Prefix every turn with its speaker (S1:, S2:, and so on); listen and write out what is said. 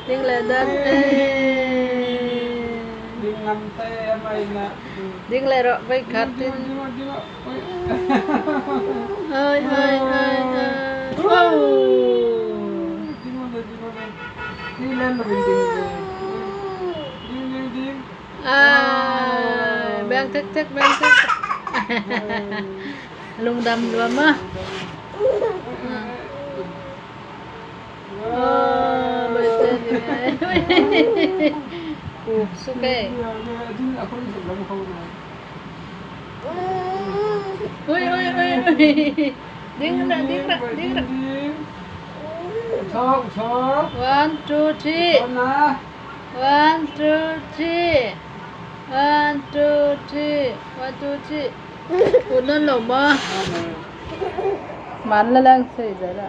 S1: Ding leh dat. Ding leh rawh vai khat tin. Oi oi oi oi. À, beng thek thek beng thek. Lungdam nuam a. Ui ui ui ui. Ding ra ding ra ding ra. One two three. One two three. One two three. One two three. Ut nawn lo maw? Man la lang sei zel a.